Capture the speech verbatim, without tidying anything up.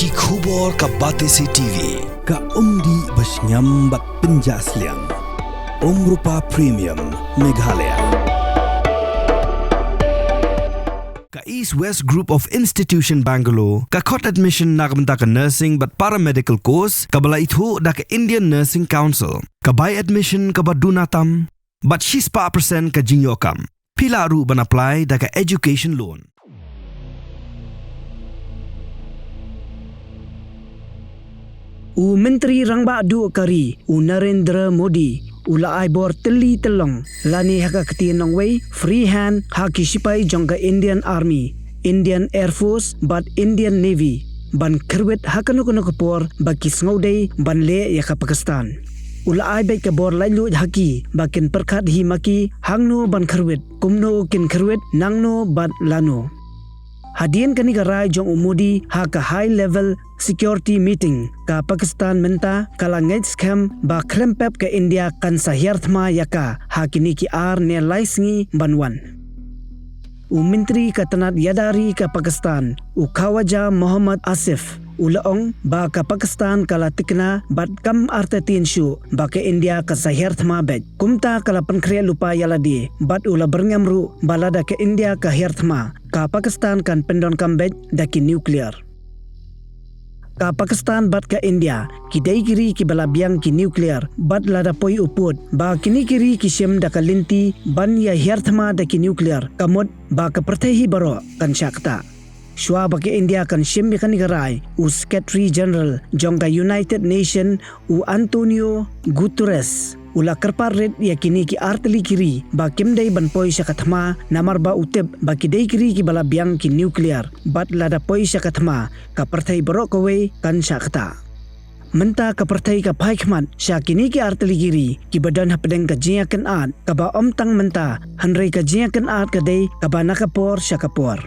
Ki khubor ka Batesi T V, ka umdih ba shngiam bad pynjah sliang. Umrupa Premium, Meghalaya. Ka East West Group of Institution Bangalore, ka khot admission na ka bynta ka nursing bad paramedical course, kaba la ithuh da ka Indian Nursing Council, ka bai admission kaba duna tam, bad shispah percent ka jingïoh kam. Phi lah ruh ban apply da ka education loan. U Myntri Rangbah Duh ka ri, u Narendra Modi, u la ai bor tylli tyllong, lane ha ka ktien nongwei, free hand, ha ki shipai jong ka Indian Army, Indian Air Force, bad Indian Navy, ban kyrwit ha kano kano ka por ba ki sngewdei ban leh ïa ka Pakistan. U la ai beit ka bor laitluid ha ki ba kin pyrkhat hi ma ki hangno ban kyrwit, kumno kin kyrwit, nangno bad lano. Hadien kane ka rai jong u Modi ha ka high level security meeting, ka Pakistan mynta ka la ngeit skhem ba khlem pep ka India kan sa hiar thma ïa ka ha kine ki ar ne lai sngi ban wan. U Myntri ka tnat ïada ri ka Pakistan, u Khawaja Mohammad Asif, u la ong ba ka Pakistan ka la tikna bad kam artatien shuh ba ka India ka sa hiar thma beit. Kumta ka la pynkhreh lypa ïa lade, bad u la byrngem ruh ba lada ka India ka hiar thma, ka Pakistan kan pyndonkam beit da ki nuclear. Ka Pakistan bad ka India ki dei ki ri kiba la biang ki nuclear, bad lada poi u pud ba kine ki ri ki shim da ka lynti ban ïa hiar thma da ki nuclear, ka mut ba ka pyrthei hi baroh kan shah ktah. Shuwa ba ka India kan shim ïa kane ka rai, u Secretary General jong ka United Nation, u Antonio Guterres, u la kyrpad rit ïa kine ki artylli ki ri ba kim dei ban poi sha ka thma, namar ba u tip ba ki dei ki ri kiba la biang ki nuclear, bad lada poi sha ka thma, ka pyrthei baroh kawei kan shah ktah. Mynta ka pyrthei ka phai khmat sha kine ki artylli ki ri kiba don hapdeng ka jingïakynad kaba ym tang mynta, hynrei ka jingïakynad ka dei kaba na ka por sha ka por.